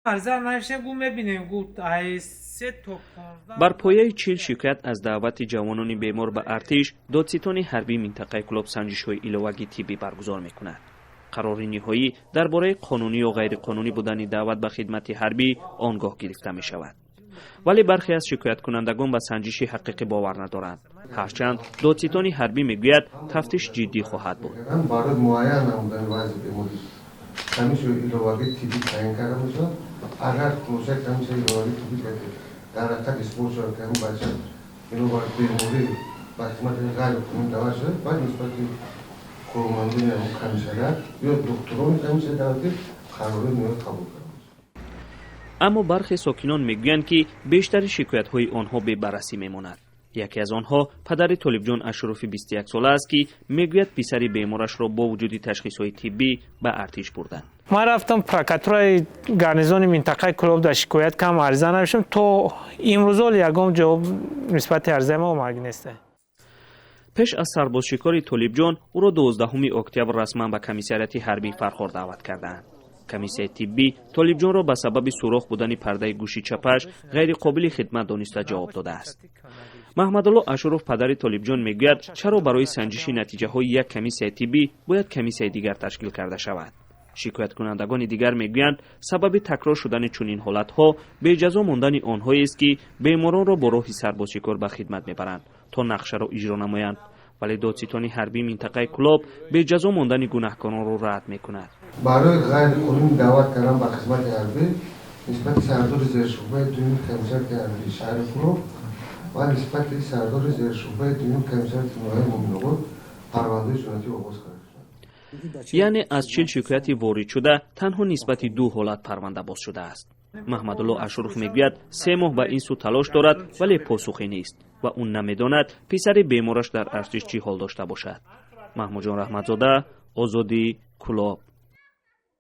Ариза навиштем, гу мебинем, гу ай 3 то 15. Бар пояи 40 шикоят аз даъвати ҷавонони бемор ба артиш, додситони ҳарбии минтақаи Кӯлоб санҷишҳои иловагии тиббӣ баргузор мекунад. Қарори ниҳоӣ дар бораи қонунӣ ё ғайриқонунӣ будани даъват ба хидмати ҳарбӣ он гоҳ гирифта мешавад. Вале бархе аз шикояткунандагон ба санҷиши ҳақиқӣ бовар надоранд, ҳарчанд додситони ҳарбӣ мегӯяд, тафтиш ҷиддӣ хоҳад буд. Барои муайян намудани вазъи беморӣ комиссияи иловагии тиббӣ таъин карда мешавад. Агар хулосаи комиссияи иловагии тиббӣ дар ҳақиқат исбот шавад, ки ҳамин бача бинобар беморӣ ба хизмати ғайриқонунӣ даъват шуда, баъд нисбати кормандони ҳамон комиссариат ё духтурони комиссияи давлатӣ қарорҳои ниҳоят қабул карда. Аммо бархе сокинон мегӯянд, ки бештари шикоятҳои онҳо бебаррасӣ мемонад. Яке аз онҳо падари Толибҷон Ашурофи 21-сола аст, ки мегӯяд, писари беморашро бо вуҷуди ташхисҳои тиббӣ ба артиш бурданд. Ман рафтам прокуратураи гарнизони минтақаи Кӯлоб дар шикоят кам, ариза навиштам. То имрӯзол ягон ҷавоб нисбати аризаи ма омадагӣ неста. Пеш аз сарбозшикори Толибҷон ӯро 12 октябр расман ба комиссариати ҳарбии Фархор даъват кардаанд. Комиссияи тиббӣ Толибҷонро ба сабаби сурох будани пардаи гӯши чапаш ғайриқобили хидмат дониста ҷавоб додааст. Маҳмадулло Ашуров, падари Толибҷон, мегӯяд, чаро барои санҷиши натиҷаҳои як комиссияи тиббӣ бояд комиссияи дигар ташкил карда шавад? Шикояткунандагони дигар мегӯянд, сабаби такрор шудани чунин ҳолатҳо беҷазо мондани онҳоест, ки беморонро бо роҳи сарбозшикор ба хидмат мебаранд, то нақшаро иҷро намоянд. Вале додситони ҳарбии минтақаи Кӯлоб беҷазо мондани гунаҳкоронро рад мекунад. Барои ғайриқонунӣ даъват кардан ба хизмати ҳарбӣ нисбати сардори зершӯъбаи дуюми комиссариати ҳарбии шаҳри Кӯлоб ва нисбати сардори зершӯъбаи дуюми комиссариати ноҳияи Муъминобод парвандаи ҷиноятӣ оғоз карда шуд. Яъне аз 40 шикояти воридшуда танҳо нисбати ду ҳолат парванда боз шудааст. Маҳмадулло Ашуров мегӯяд, 3 моҳ ба ин сӯ талош дорад, вале посухе нест ва ӯ намедонад, писари бемораш дар артиш чӣ ҳол дошта бошад. Маҳмудҷон Раҳматзода, Озодӣ, Кӯлоб.